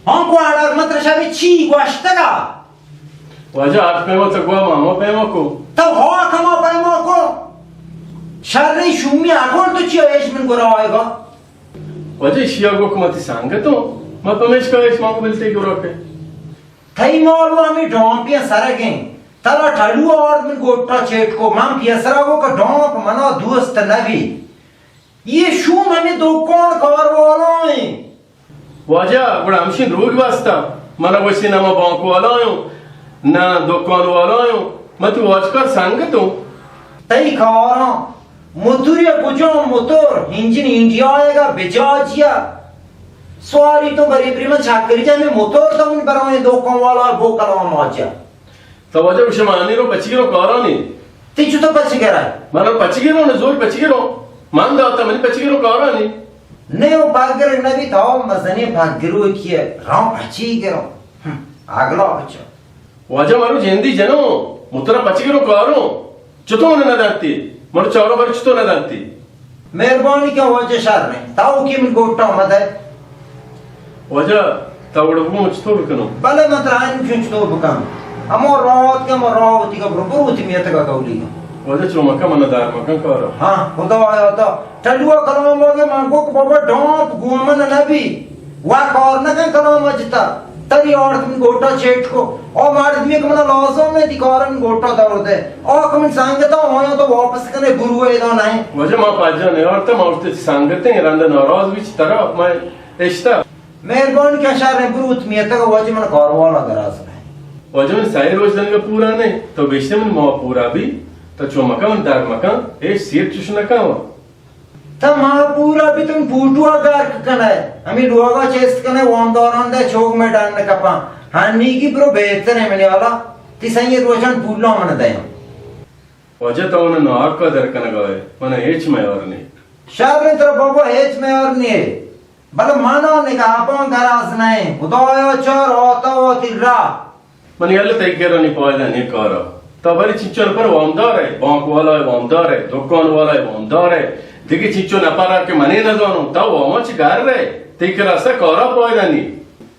ہاں گواڑا، متر شبی چی گوشتگا؟ واجہ، آج پیما تو گوا ما ہما پیما کو۔ تو ہوا کما پیما کو۔ شر شومی اکول تو چی ایش من گورا آئے گا؟ واجہ، اشیا گو کہ ما تی سنگتوں، ما پمیشکا ایش ما کو ملتے گورا کے۔ تئی مال و ہمیں ڈامپیاں سرگیں۔ ترا ٹلو آرد من گوٹا چیٹ کو، من پیسرا گو کہ ڈامپ منا دوست نبی۔ یہ شوم ہمیں دکان کار والا ہیں۔ واجہ، گڑا ہمشین دروگ بستا۔ منا گوشتی نہ ما بانک والا ہوں، نہ دکان والا ہوں، ما تو واجکار سنگت ہوں۔ تئی کاراں موتوریا کجام موتور؟ انجن انڈیا ء گا بجاجیا۔ سواری تو بری بری من چاکری جا، میں موتور تو من برائیں دکان والا بو کلام آجا۔ تو واجہ گوشے ما آنی رو پچی رو کارانی۔ تی چو تو پچی کرا؟ من رو پچی رو، نے زور پچی رو۔ من داتا منی پچی رو کارانی۔ نے او پاگر نبی تو مزنی پاگرو کیے رام پچی کرو۔ ہم، اگلا بچو۔ واجہ مرو جندی جنو، مترا پچی رو کارو۔ چطور نہ دانتی؟ مرو چارو بر چطور نہ دانتی؟ مہربانی کہ واجہ شر نہیں۔ تاو کی من گوٹا مدے۔ واجہ، تا وڑ بگو چطور بکنو؟ بلے من ترا آئین چون چطور بکن؟ ہمو راوت کہ ہمو راوتی کا برو، برو تی میتگا کولی۔ واجہ چو مکن، من دار مکن کارا۔ ہاں، خدا آیا تا۔ ٹلوا کلام آگے من گو کہ بابا ڈانپ گو من نبی۔ وا کار نکن کلام جتا۔ تری آرت من گوٹا چیٹ کو۔ او مردمی کہ منا لازم ہے تی کارن گوٹا دور دے۔ او کہ من سنگتا ہویا تو واپس کنے برو ادا نہیں۔ واجہ ما پاجا نہیں آرتا، ما ارتے سنگتے رند ناراض بیچ طرف میں اشتا۔ مہربانی کہ شر برو تی میتگ واجہ من کاروالا گراز نہیں۔ واجہ من سائے روچ دنگا پورا نہیں، تو بیشتے من ما پورا بھی، تو چو مکن من در مکن، ایش سیر چوش نکن۔ تا ما پورا بیتن پوٹو ء گرک کنئے، ہمے لوگا چست کنئے، وامداران دئے چوگ مئے ڈن کپاں۔ ہنیگی برو بہتر ہے منی حالا، تی سئیں روچان پولاں من دئیاں۔ واجہ تو من ناحق ء در کنگا ئے، من ہچ میار نی۔ شر انت ترا بابا ہچ میار نی، بلے من ء نگہبان گراز نئے، خدایا چار آتا وتی راہ۔ منی ہیال ء تئی کرا نی پائدہ نی کارا۔ تو بری چنچو نپر وامدار ئے، بانک والا ء وامدار ئے، دکان والا ء وامدار ئے، دگہ چنچو نپر ء کہ من ء نزانوں، تو واماں چہ گار ئے، تئی کرا است کارا پائدہ نی۔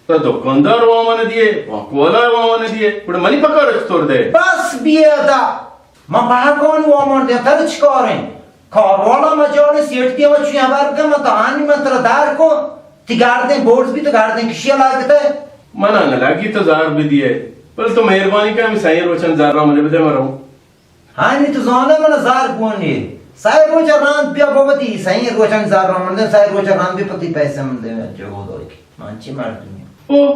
تو دکاندار واماں نہ دیئے، بانک والا ء واماں نہ دیئے، گڑا منی پکار چطور دئے؟ بس بی ادا، من بہکانی واماں دیاں، ترا چی کار انت؟ کاروالا مجال سیٹ دیما چوی ہبر کن، من تو آنی من ترا دار کو، تی گاردیں بورز بی تو گاردیں کشی لگتے۔ من آنگ لگی تو زار بدیے، بل تو مہربانی کن ہمیں سائیں روچن زار را من بدے مرو۔ ہانی تو زانے من زار گونی، سائیں روچ راند بیا بابتی، سائیں روچن زار را من دے، سائیں روچ راند بیا پتی پیسے من دے، جو دوئی۔ من چی مردمی؟ او،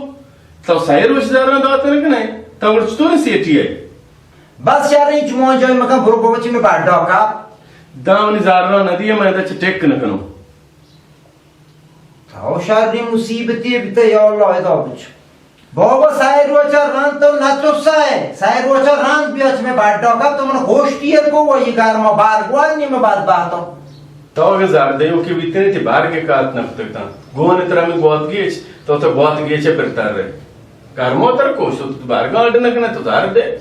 تو سئے روچ زراں دات نہ کنئے؟ تو گڑا چطوریں سیٹی ئے؟ بس شر انت، چماں جاہ مکن، برو بابا چہ مئے بڈا کپ۔ داں منی زراں نہ دیئے، من ادا چہ ٹک نہ کنوں۔ تو شریں مصیبتے بیتہ، یا اللہ، ادا بچ۔ بابا سئے روچا رند تو نہ ترسئے، سئے روچا رند بیا چہ مئے بڈا کپ، تو من گوشتی کو، وہ یہ گرما بار گوانی میں بد باتوں۔ تو اگاں زر دیوکے بیتنے، تئی برگ کات نہ کتگ تاں۔ گون ترا ہمے گوات گیچ، تو تو گوات گیچ ء پر تر ئے۔ کرمو ترا کوشت، تو برگ اڈ نہ کنے، تو زر دے۔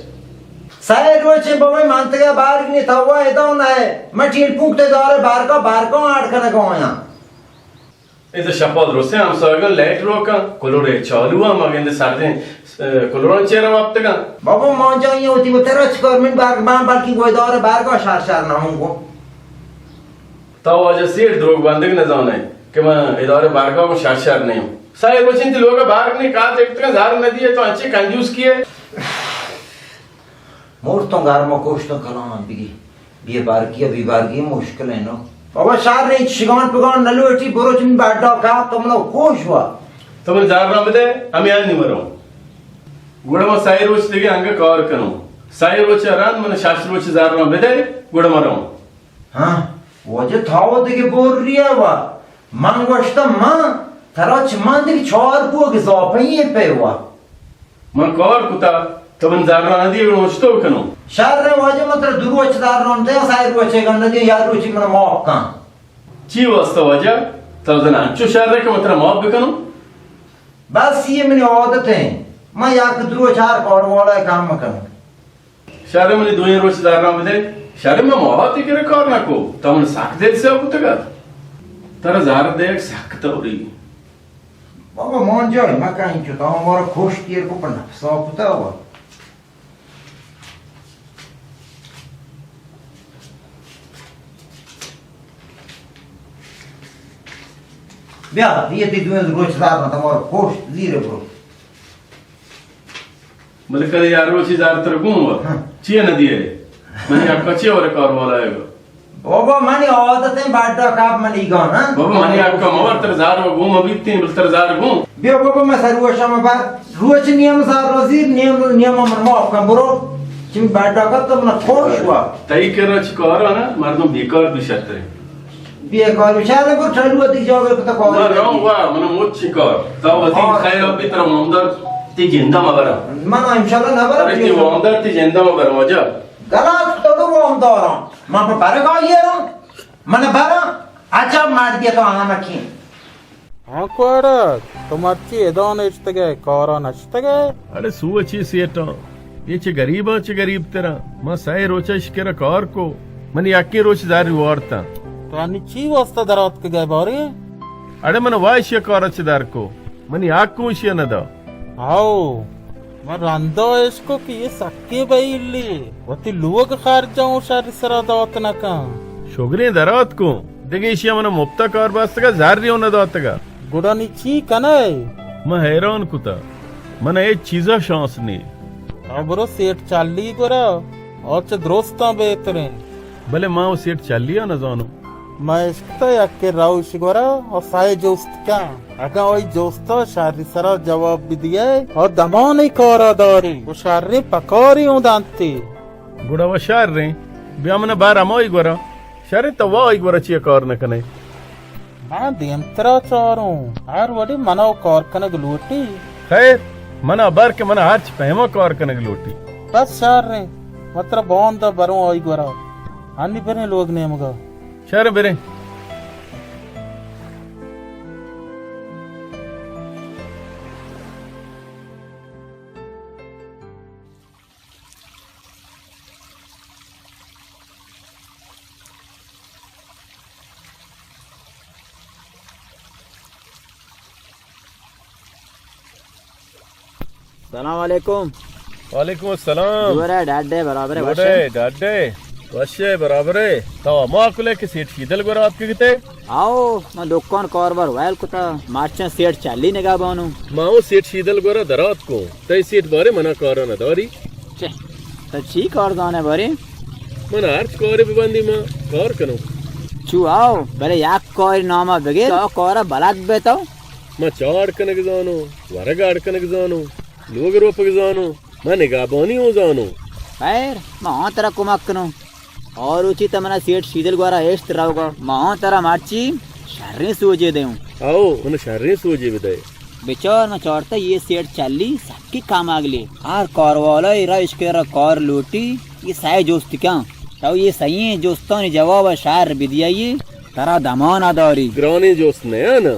سئے روچے بوئے منطقہ برگ نی، تو وا ادا نہ ئے۔ من ٹیلپون کتے دارے برگا، برگا اڈ کنگا آیاں۔ اے تو شپا درستیں ہمسایگاں لائٹ روکاں، کلورے چالو آں، ما گندے سردیں، اه، کلوراں چیرا وپتگاں۔ بابا ما جائیں وتی وترا چکار، من برگ بان بلکیں گویدار برگا شر شر نہ ہوں گو۔ تو واجہ سیٹھ دروگ بندگ نہ زانئے کہ من ادارے برگا گوں شر شر نہ اوں۔ سئے روچ انت لوگ ء برگ نی، کات اکتگاں زر نہ دیئے، تو انچیں کنجوس کیے؟ مرتوں گرما کوشتوں کلام بگی۔ بے برگی ء بے برگی مشکل انت نو۔ بابا شر انت، شگان پگان نہ لوٹی، برو چہ من بڈا کپ، تو منا کوش وا۔ تو من زر را بدے، ہمے آنی مروں۔ گڑا ما سئے روچ دگہ انگہ کار کنوں۔ سئے روچ ء رند من شش روچ زر را بدے، گڑا مروں۔ ہاں، واجہ تھاو دگہ بوری ء وا۔ من گوشتہ من ترا چہ من دگہ چار بوگ اضافہ ایں پہ وا۔ من کار کتا، تو من زر را ندی، گڑا چطور کنوں؟ شر واجہ، من ترا دو روچ زر را دے، سئے روچے گنڈ دے، یا روچی من معاف کن۔ چی واسطہ واجہ؟ تو زن انچو شر کہ من ترا معاف بکنوں؟ بس یہ منی عادت ہیں، من یک دو روچ ہر کار والا کم کنوں۔ شر منی دوئیں روچ زراں بدے۔ شر من ماہاتی کرا کار نہ کو، تو من سک دل سیاہ کتگ ات۔ ترا زر دیگ سک توری۔ بابا، مان جای مکن، اینچو تا ہمارا کشت ایر کو، پر نفسا کتا ہوا۔ بیا، یہ تی دوئیں روچ زار نہ، تمہارا کشت زیر برو۔ بلے کدے یار روچی زار تر گون وا۔ ہاں۔ چیے نہ دیے؟ منی حقا چیے ورے کار والا ہے گا؟ بابا، منی عادت ہے بڈا کاپ منی گان، ہاں؟ بابا، منی حقا مور تر زار و گون بیتیں، بل تر زار گون۔ بیا بابا، میں سر روشا میں بر، روچ نیم زار روزی، نیم، نیم من معاف کن، برو۔ چی بڈا کاپ تو من خوش وا۔ تئی کرا چی کارا نا، مردم بیکار بی شترے۔ بیکار بی شترے، برو چلو دی جا بے پتا کار۔ من راؤں وا، من موت چی کار۔ تا وتی ہاں۔ خیر ابی ترا وامدار تی جندا مبرا۔ من انشاءاللہ نہ برا۔ ارے تی وامدار تی جندا مبرا، واجہ۔ غلط تو تو وامداراں۔ من پہ برگا یہ رہا۔ من برا۔ اچھا مار دیا تو آنا مکین۔ ہاں کوڑک، تو مرچی ادا نشتگ ئے، کارا نشتگ ئے؟ اڑے سوچی سیٹاں، اے چہ گریباں چہ گریب تراں۔ ما سئے روچ اش کرا کار کو، من یکیں روچ زر وارتاں۔ تو انی چی واسطہ در آتکگ ئے بارے؟ اڑے من وا اشیا کارا چہ در کو، منی حق اوں اشیا ندا۔ ہاؤ، من رندا اشکو کہ یہ سکیں بئیلی، وتی لوگ خرچاں و شری سرا دات نکن۔ شگریں درات کو، دگہ ایشی من مپتا کار بستگا، زری و نداتگا۔ گڑا نی چی کنئے؟ من حیران کتا، من ہچ چیزا شانس نی۔ تو برو سیٹ چلی گورا، آ چہ درستاں بہتریں۔ بلے ما و سیٹ چلیا نزانو۔ ما اشکتا یکے روش گورا و سئے جست کن۔ اگاں آئی جستا شری سرا جواب بدیئے، آ دمانے کارا داری و شریں پکاری اوں دنتی۔ گڑا و شریں، بیا من بر ہمائی گورا۔ شریں تو وا آئی گورا چیا کار نکنئے؟ من دیمترا چاروں، ہر وڑی منا و کار کنگ لوٹی۔ خیر، منا بر کہ منا ہرچ پیما کار کنگ لوٹی۔ بس شریں، من ترا باندا بروں آئی گورا۔ انی بریں لوگ نیمگا۔ شر بریں۔ سلام علیکم۔ وعلیکم السلام۔ جوڑ ئے، ڈاڈ ئے، برابر ئے، وش ئے؟ جوڑ ئے، ڈاڈ ئے، وش ئے، برابر ئے۔ تو ہما کل ئے کہ سیٹ شیدل گورا آتکگ ات ئے؟ آؤ، من دکان کاروبار ویل کتا، مرچاں سیٹ چلی نگہبانوں۔ ما اوں سیٹ شیدل گورا دراتکوں، تئی سیٹ بارے منا کارا نداری؟ چہ، تو چی کار زانئے بارے؟ من ہرچ کارے ببندی ما کار کنوں۔ چو آؤ، بلے یک کار ناما بگر، تو کارا بلد بئے تو۔ ما چاہ اڈ کنگ زانوں، ورگ اڈ کنگ زانوں، لوگ روپگ زانوں، ما نگہبانی اوں زانوں۔ خیر، ما آں ترا کمک کنوں۔ آ روچی تو منا سیٹ شیدل گورا اشت روگا، ما آں ترا مرچی شریں سوجے دیوں۔ آؤ، من شریں سوجے بدئے۔ بچار، من چارتا یہ سیٹ چلی سکی کاماگلی۔ ہر کاروالا ای را اشکے را کار لوٹی، یہ سئے جست کن۔ تو یہ سئیں جستانی جواب شر بدیئے، ترا دمانا داری۔ گرانیں جست نہ نا۔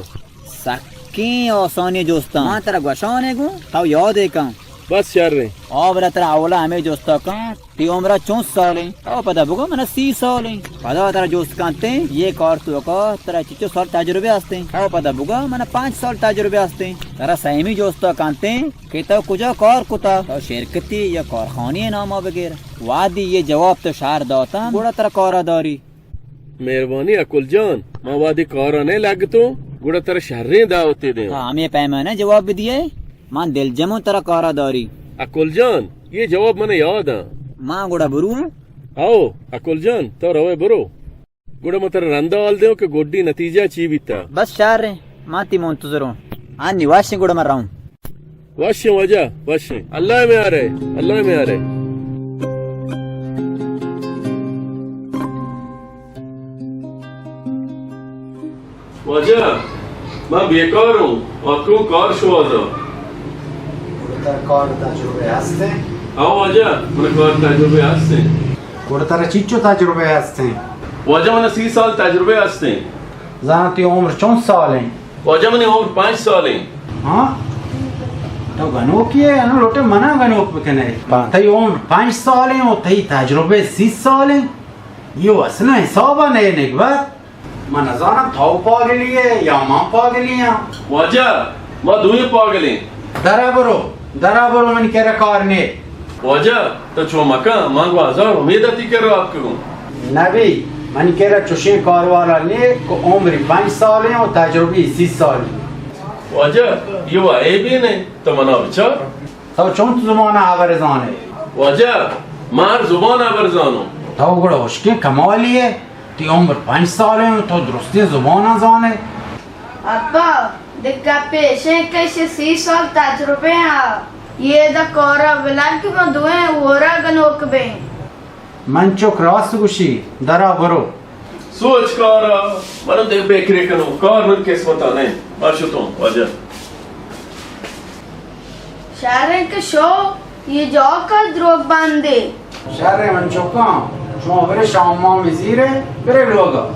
سکیں آسانی جستاں۔ من ترا گوشانے گوں، تو یادے کن۔ بس شریں۔ آ بلے ترا اولا ہمے جستا کن، تی عمرا چون سالیں؟ تو پدا بگو منا سی سالیں۔ پدا ترا جست کنتیں، یہ کار توکا ترا چچو سال تجربہ ہستیں؟ تو پدا بگو منا پنچ سال تجربہ ہستیں۔ ترا سیمی جستا کنتیں کہ تو کجا کار کتا؟ تو شرکتی یا کارخانے ناما بگر۔ وہدی یہ جواب تو شر داتن، گڑا ترا کارا داری۔ مہربانی اکل جان، ما وہدے کارا نہ لگتوں، گڑا ترا شریں دعوتے دیاں۔ ہاں، ہمے پیمانا جواب بدیئے، من دلجموں ترا کارا داری۔ اکل جان، یہ جواب منا یاد آں۔ ما گڑا بروں؟ ہاؤ، اکل جان، تو روئے برو۔ گڑا ما ترا رندا حال دیوں کہ گڈی نتیجہ چی بیتا۔ بس شریں، ما تی منتظروں۔ ہاں نی واشیں گڑا ما رہوں۔ وشیں واجہ، وشیں۔ اللہ میارے، اللہ میارے۔ واجہ، من بیکار اوں، آتکوں کار شوہازا۔ گڑا ترا کار تجربہ ہستیں؟ ہاں واجہ، من کار تجربہ ہستیں۔ گڑا ترا چیچو تجربہ ہستیں؟ واجہ، من سی سال تجربہ ہستیں۔ زاناں تئی عمر چون سال ایں؟ واجہ منی عمر پنچ سال ایں۔ ہاں؟ تو گنوکی ئے، انوں لوٹے منا گنوک بکنے۔ پا-، تئی عمر پنچ سال ایں و تئی تجربہ سی سال ایں۔ یہ اصلاً حساب نئے نگبت۔ من نزاناں تو پاگلی ئے یا من پاگلی آں۔ واجہ، ما دوئیں پاگلیں۔ درا برو، درا برو، من کرا کار نے۔ واجہ، تو چو مکن، من گو ہزار امید تی کرا آپ کروں۔ نبی، من کرا چوشیں کاروارا نے کہ عمری پنچ سالیں و تجربی سی سالیں۔ واجہ، یہ و عیبی نے، تو منا بچار۔ تو چون تو زبان ہبر زانے؟ واجہ، من ہر زبان ہبر زانوں۔ تو گڑا ہشکیں کمالی ہے، تی عمر پنچ سالیں و تو درستیں زبان زانے۔ ابا، دگہ پیشیں کش سی سال تجربے ہاں۔ یہ دا کورا بلگ ما دوئیں ورا گنوک بیں۔ من چک راست گوشی، درا برو۔ سوچ کارا، من دے بکرے کنوں، کار من قسمتا نہیں۔ ما شتوں، واجہ۔ شریں کہ شو، یہ جاکا دروگ بندے۔ شریں من چکاں، شما برے شام مام زیرے، برے لوگا۔